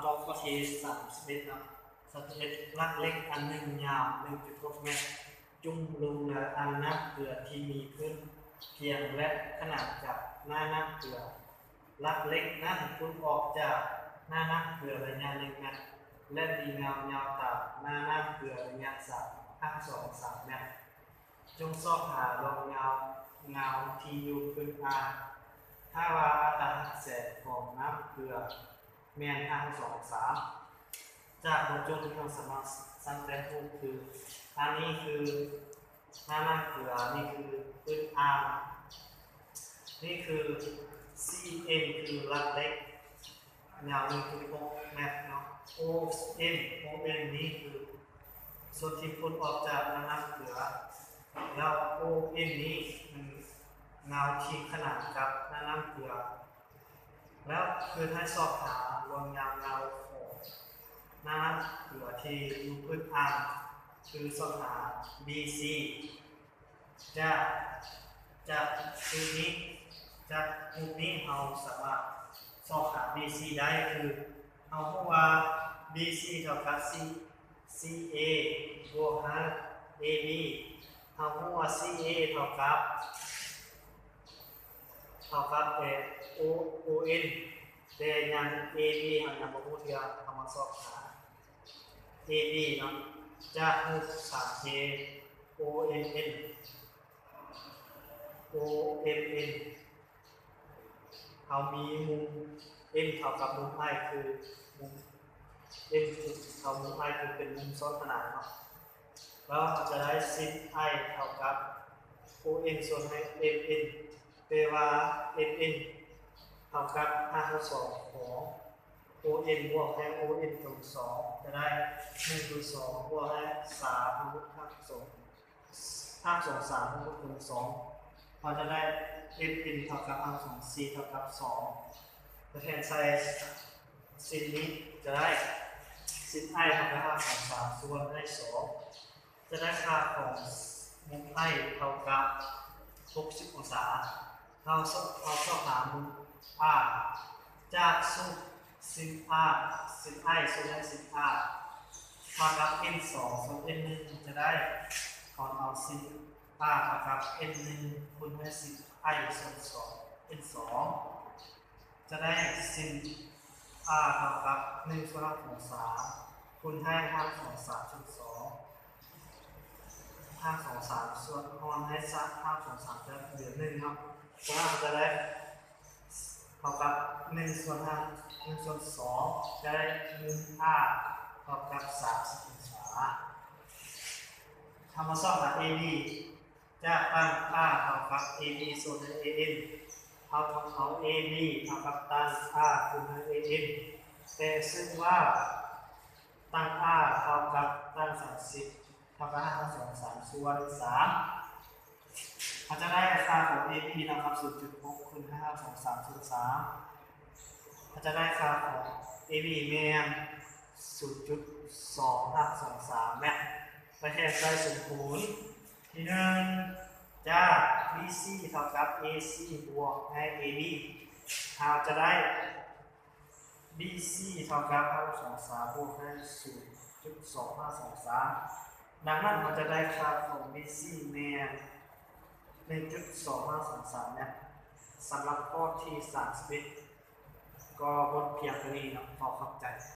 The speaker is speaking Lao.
ຕໍ່ຂໍ້ທີສາມສິບເອັດເນາະ ສາມສິບເອັດ ຫຼັກເຫຼັກອັນໜຶ່ງຍາວໜຶ່ງຈຸດຫົກແມັດ ຈຸ່ມລົງໃນອ່າງນ້ຳເກືອທີ່ມີພື້ນພຽງ ແລະ ຂະໜານກັບໜ້ານ້ຳເກືອ. ຫຼັກເຫຼັກນັ້ນພຸ້ນອອກຈາກໜ້ານ້ຳເກືອໄລຍະໜຶ່ງແມັດ ແລະ ມີເງົາຍາວຕາມໜ້ານ້ຳເກືອໄລຍະສາມຫາກສອງສາມແມັດ. ຈົ່ງຊອກຫາລວງເງົາ ເງົາທີ່ຢູ່ພື້ນອ່າງ ຖ້າວ່າອັດຕາຮັກແສງຂອງນ້ຳເກືອແມ່ນຫ້າສອງສາມ ຈາກບົດໂຈດທີ່ເຮົາສາມາດສ້າງແຕ້ມຮູບຄື ອັນນີ້ຄືໜ້ານ້ຳເກືອ ນີ້ຄືພື້ນອ່າງ ນີ້ຄື ຊີເອັມ ຄືຫຼັກເຫຼັກ ຍາວໜຶ່ງຈຸດຫົກແມັດເນາະ ໂອເອັນ ໂອເອັນນີ້ຄືສ່ວນທີ່ພົ້ນອອກຈາກໜ້ານ້ຳເກືອ ແລ້ວໂອເອັນນີ້ແມ່ນເງົາທີ່ຂະໜານກັບໜ້ານ້ຳເກືອ ແລ້ວຄືໃຫ້ຊອກຫາລວງຍາວເງົາຂອງໜ້ານ້ຳເກືອທີ່ຢູ່ພື້ນອ່າງ ຄືຊອກຫາ ບີຊີ ຈາກ ຈາກຮູບນີ້ ຈາກຮູບນີ້ເຮົາສາມາດຊອກຫາບີຊີໄດ້ ຄືເຮົາຮູ້ວ່າບີຊີເທົ່າກັບຊີ ຊີເອບວກໃຫ້ເອບີ ເຮົາຮູ້ວ່າຊີເອເທົ່າກັບ ເທົ່າກັບແຕ່ໂອ ໂອເອັນ ແຕ່ຍັງເອບີເຮົາຍັງບໍ່ຮູ້ເທື່ອ ເຮົາມາຊອກຫາເອບີເນາະ ຈາກຮູບສາມເຄ ໂອເອັນເອັນ ໂອເອັນເອັນ ເຮົາມີມຸມເອັນເທົ່າກັບມຸມໄອຄືມຸມ ເອັນເທົ່າມຸມໄອຄືເປັນມຸມຊ້ອນຂະໜານເນາະ ແລ້ວເຮົາຈະໄດ້ຊິນໄອເທົ່າກັບໂອເອັນສ່ວນໃຫ້ເອັນເອັນ ແປວ່າເອັນເອັນເທົ່າກັບຮາກສອງຂອງໂອເອັນບວກໃຫ້ໂອເອັນຕົງສອງ ຈະໄດ້ໜຶ່ງຕົງສອງບວກໃຫ້ສາມຮາກສອງ ຮາກສອງສາມ ເຮົາຈະໄດ້ເອັນເອັນເທົ່າກັບຮາກສອງສີ່ເທົ່າກັບສອງ ຈະແທນໃສ່ຊິນນີ້ ຈະໄດ້ຊິນໄອເທົ່າກັບຮາກສອງສາມສ່ວນໃຫ້ສອງ ຈະໄດ້ຄ່າຂອງມຸມໄອເທົ່າກັບຫົກສິບອົງສາ ເຮົາຊອກ ເຮົາຊອກຫາມຸມອາ ຈາກສູດຊິນອາ ຊິນໄອສ່ວນໃຫ້ຊິນອາ ເທົ່າກັບເອັນສອງສ່ວນເອັນໜຶ່ງ ຈະໄດ້ ເຮົາເອົາຊິນອາເທົ່າກັບເອັນໜຶ່ງຄູນໃຫ້ຊິນໄອສ່ວນສອງ ເອັນສອງ ຈະໄດ້ຊິນອາເທົ່າກັບໜຶ່ງສ່ວນຮາກສອງສາມຄູນໃຫ້ຮາກສອງສາມສ່ວນສອງ ຮາກສອງສາມສ່ວນ ຮອນໃຫ້ຮາກສອງສາມຈະເຫຼືອໜຶ່ງເນາະ ສະນັ້ນເຮົາຈະໄດ້ເທົ່າກັບໜຶ່ງສ່ວນຮາກ ໜຶ່ງສ່ວນສອງ ຈະໄດ້ໜຶ່ງອາເທົ່າກັບສາມສິບອົງສາ. ເຮົາມາຊອກຫາເອບີ ຈາກຕັ້ງອາເທົ່າກັບເອບີສ່ວນໃຫ້ເອເອັນ ເຮົາຕ້ອງເອົາເອບີເທົ່າກັບຕັ້ງອາຄູນໃຫ້ເອເອັນ ແຕ່ເຊິ່ງວ່າຕັ້ງອາເທົ່າກັບຕັ້ງສາມສິບ ເທົ່າກັບຮາກສອງສາມສ່ວນສາມ ເຮົາຈະໄດ້ຄ່າຂອງເອບີເທົ່າກັບສູນຈຸດຫົກຄູນໃຫ້ຮາກສອງສາມສ່ວນສາມ ເຮົາຈະໄດ້ຄ່າຂອງເອບີແມ່ນສູນຈຸດສອງຮາກສອງສາມແມັດ ໄປແທນໃສ່ສົມຜົນທີໜຶ່ງ ຈາກບີຊີເທົ່າກັບເອຊີບວກໃຫ້ເອບີ ເຮົາຈະໄດ້ ບີຊີເທົ່າກັບຮາກສອງສາມບວກໃຫ້ສູນຈຸດສອງຫ້າສອງສາມ ດັ່ງນັ້ນເຮົາຈະໄດ້ຄ່າຂອງບີຊີແມ່ນໜຶ່ງຈຸດສອງຫ້າສອງສາມແມັດ. ສຳລັບຂໍ້ທີສາມສິບເອັດ ກໍໝົດພຽງເທົ່ານີ້ເນາະ. ຂໍຂອບໃຈ.